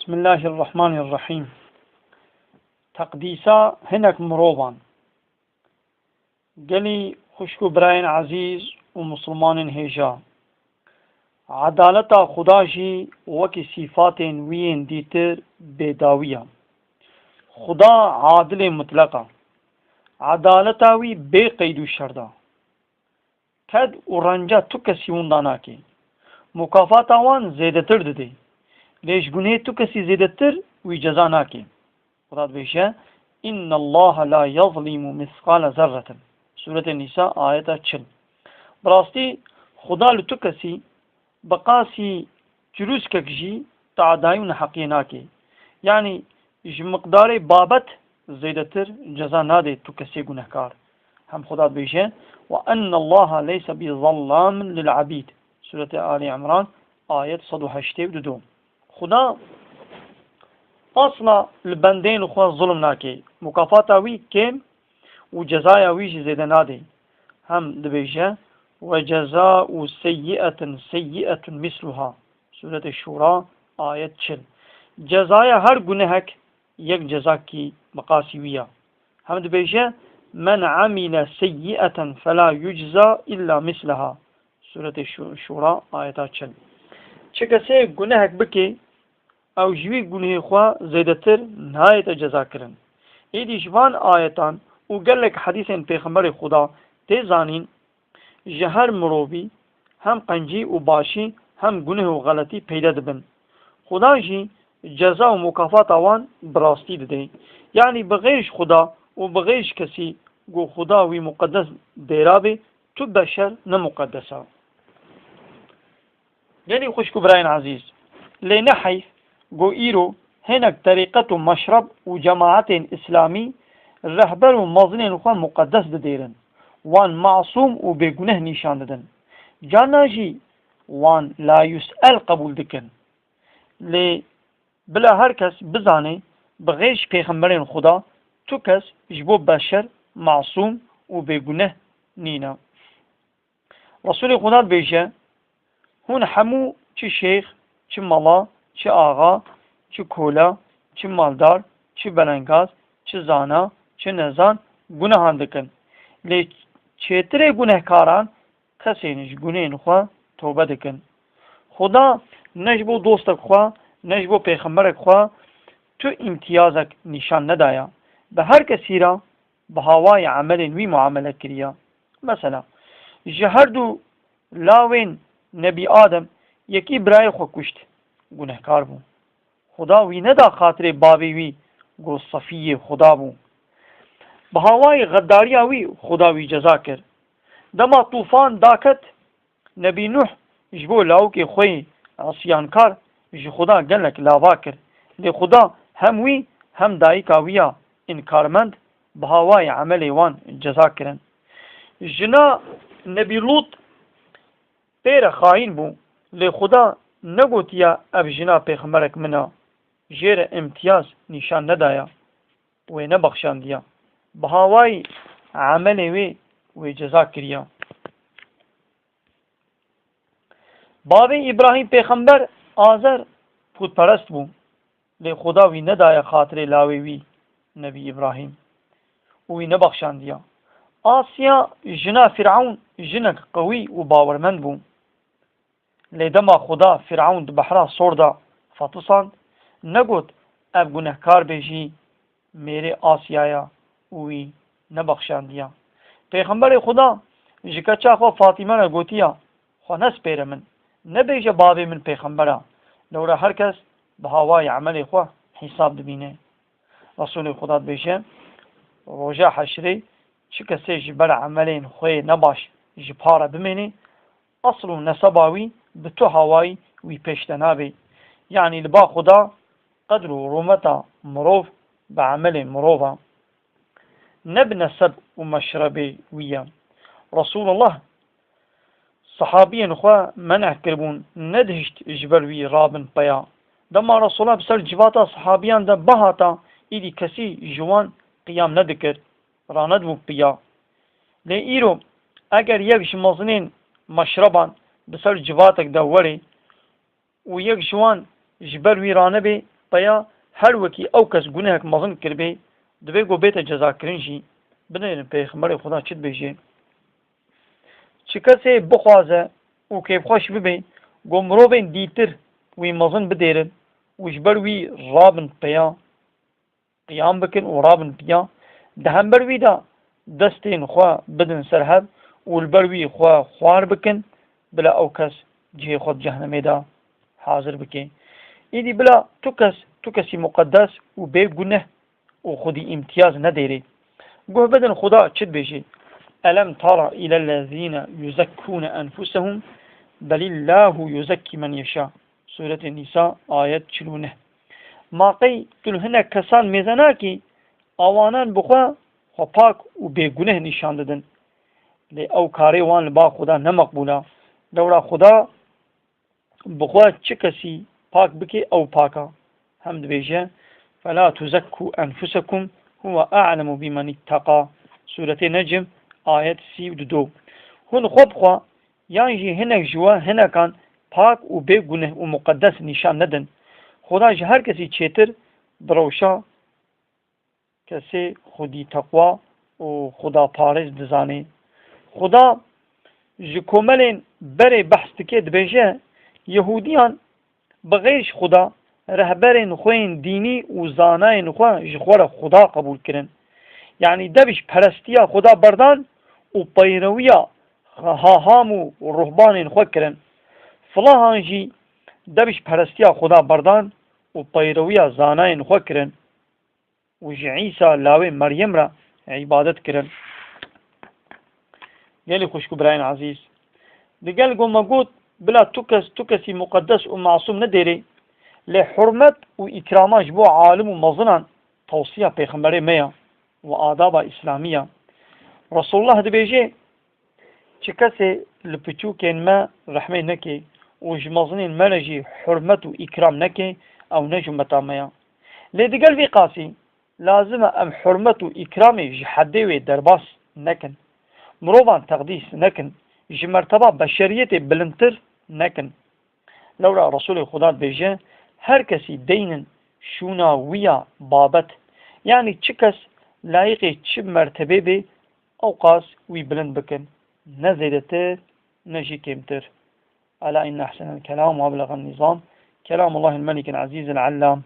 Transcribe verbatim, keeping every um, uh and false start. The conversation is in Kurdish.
Bismillahirrahmanirrahîm. Teqdîsa hinek mirovan. Gelî xwişk û birayên ezîz û misilmanên hêja, edaleta Xuda jî wekî sîfatên wî yên dîtir bêdawî ye. Xuda adilê mutleq e. Edaleta wî bê qeyd û şert e. Ked û renca tu kesî winda nake. Mukafata wan zêdetir dide. Lê ji gunehê tu kesî zêdetir wî ceza nake. Xuda dibêje, "Innallaha la yazlimu misqala zerretin." Sûretê Nîsa, ayeta çil. Bi rastî, Xuda li tu kesî bi qasî çirûskek jî teadayî û neheqiyê nake. Yanî ji miqdarê babet zêdetir ceza nade tu kesê gunehkar. Hem Xuda dibêje, "Ve ennallaha leyse bi zallamin lil abîd." Sûretê Alî Imran, ayet sed û heştê û du. Xuda asla li bendeyên xwe zulm nake. Mukafata wî kêm û cezaya wî jî zêde nade. Hem dibêje, "Ve cezau seyyi'etin seyyi'etun misluha." Sûretê Şûra, ayet çil. Cezaya her gunehek yek cezakî bi qasî wî ya. Hem dibêje, "Men amile seyyi'eten fela yucza illa misleha." Sûretê Şû-, Şûra, ayeta çil. Çi kesê gunehek bike, ew ji wî gunehê xwe zêdetir nayête cezakirin. Êdî ji van ayetan û gelek hedîsên Pêxemberê Xuda tê zanîn, ji her mirovî hem qencî û başî hem guneh û xeletî peyde dibin. Xuda jî ceza û mukafata wan bi rastî dide. Yanî bi xêr ji Xuda û bi xêr ji kesî ku Xuda wî muqedes dêra bê, tu beşer ne muqedes e. Gelî xwişk û birayên ezîz, lê ne heyf ku îro hinek terîqet û meşreb û cemaetên îslamî rehber û mezinên xwe muqedes didêrin, wan masûm û bêguneh nîşan didin. Carna jî wan la yus'el qebûl dikin. Lê bila her kes bizane, bi xêr ji pêxemberên Xuda tu kes ji bo beşer masûm û bêguneh nîne. Resûlê Xuda dibêje, Hûn hemû çi şêx, çi mala, çi axa, çi kola, çi maldar, çi belengaz, çi zana, çi nezan, gunehan dikin. Lê çêtirê gunehkaran kesên ji gunehên xwe tobe dikin. Xuda ne ji bo dostek xwe, ne ji bo pêxemberek xwe tu îmtiyazek nîşan nedaya. Bi her kesî re bi hawayê emelên wî muamele kiriya. Mesela, ji her du lawên Nebî Adem yekî birayê xwe kuşt, gunehkar bû. Xuda wî neda xatirê bavê wî, ku sefiyê Xuda bû. Bi hawayê xedariya wî Xuda wî ceza kir. Dema tûfan daket, Nebî Nuh ji bo lawikê xwe yê isyankar ji Xuda gelek lava kir. Lê Xuda hem wî hem dayika wî ya înkarmend bi hawayê emelê wan ceza kirin. Jina Nebî Lût pê re xayîn bû, lê Xuda negotiya ev jina pêxemberek min e, jê re îmtiyaz nîşan nedaya, wê nebexşandiya. Bi hawayî emelê wê, wê ceza kiriya. Bavê Îbrahîm pêxember Azer pûtperest bû. Lê Xuda wî nedaye xatirê lawê wî, Nebî Îbrahîm, û wî nebexşandiya. Asiya jina Fîrewn jinek qewî û bawermend bû. Lê dema Xuda Fîrewn di behra sor de fetisand, negot, ev gunehkar bê jî mêrê Asiyaya û wî nebexşandiya. Pêxemberê Xuda ji keça xwe Fatîme re gotiya, Xwe nespêre min, nebêje bavê min pêxember e. Lewra her kes bi hawayê emelê xwe hîsab dibîne. Resûlê Xuda dibêje, Roja Heşrê çi kesê ji ber emelên xwe yê nebaş ji pa re bimêne, esl û neseba wî bi tu hawayî wî pêş de nabe. Yanî li ba Xuda qedr û rûmeta mirov bi emelê mirov e. Ne bi neseb û meşrebê wî ye. Resûlullah Sahabiyên xwe meneh kiribûn, nedihişt ji ber wî rabin peya. Dema Resulullah bi ser civata sahabiyan de bihata, îdî kesî ji wan qiyam nedikir, ranedibû piya. Lê îro eger yek ji mezinên meşreban bi ser civatek de were û yek ji wan ji ber wî ranebe, Peya her wekî ew kes gunehek mezin kiribê, divê ku bête cezakirin jî. Binêrin Pêxemberê Xuda çi dibêje. Çi kesê bixwaze û kêfxweş bibe, ku mirovên dîtir wî mezin bidêrin û ji ber wî rabin peya, qiyam bikin û rabin piya, di hember wî de destên xwe bidin ser hev û li ber wî xwe xwar bikin, bila ew kes cihê xwe di cehnemê de hazir bike. Îdî bila tu kes, tu kesî muqeddes û bê guneh û xwedî îmtiyaz nedêrê. Guh bidin Xuda çi dibêje. Elem tara îlellezîne yuzekkûne enfusehum belillâhu yuzekkî men yeşâ. Sûretê Nîsa, ayet çil û neh. Ma qey tu li hinek kesan mêze nakî, awanan bi xwe, xwe pak û bêguneh nîşan didin. Lê ew karê wan li ba Xuda ne meqbûl a. Lewra Xuda bi xwe çi kesî pak bike, ew pak a. Hem dibêje, "Fela tuzekkû enfusekum huwe a'lemu bimen itteqa." Sûretê Necm, ayet sî û du. Hûn xwe bi xwe yan jî hinek ji we hinekan pak û bê guneh û muqeddes nîşan nedin. Xuda ji her kesî çêtir bi rewşa kesê xwedî teqwa û xudaparêz dizanê. Xuda ji komelên berê behs dike, dibêje, Yehûdiyan bi xêr ji Xuda rehberên xwe yên dînî û zanayên xwe ji xwe re Xuda qebûl kirin. Yanî dev ji perestiya Xuda berdan û peyrewiya haham û ruhbanên xwe kirin. Filahan jî dev ji perestiya Xuda berdan û peyrewiya zanayên xwe kirin û ji Îsa lawê Meryem re îbadet kirin. Gelî xwişk û birayên ezîz, digel ku me got, bila tu kes, tu kesî muqeddes û masûm nedêrê, lê hurmet û îkrama ji bo alim û mezinan tewsiya Pêxemberê me ya û adaba Îslamî ya. Resulullah dibêje, Çi kesê li piçûkên me rehmê neke û ji mezinên me re jî hurmet û îkram neke, ew ne ji ummeta me ya. Lê digel vî qasî, lazim e em hurmet û îkramê ji hedê wê derbas nekin. Mirovan teqdîs nekin, ji merteba beşeriyetê bilindtir nekin. Lewra Resûlê Xuda dibêje, her kesî deynin şûna wî ya babet, yanî çi kes layiqê çi mertebê bê, ewqas wî bilind bikin, ne zêdetir, ne jî kêmtir. Ela inne ehsenel kelam ve eblegan nizam, kelamullahil melikil azîzil allam.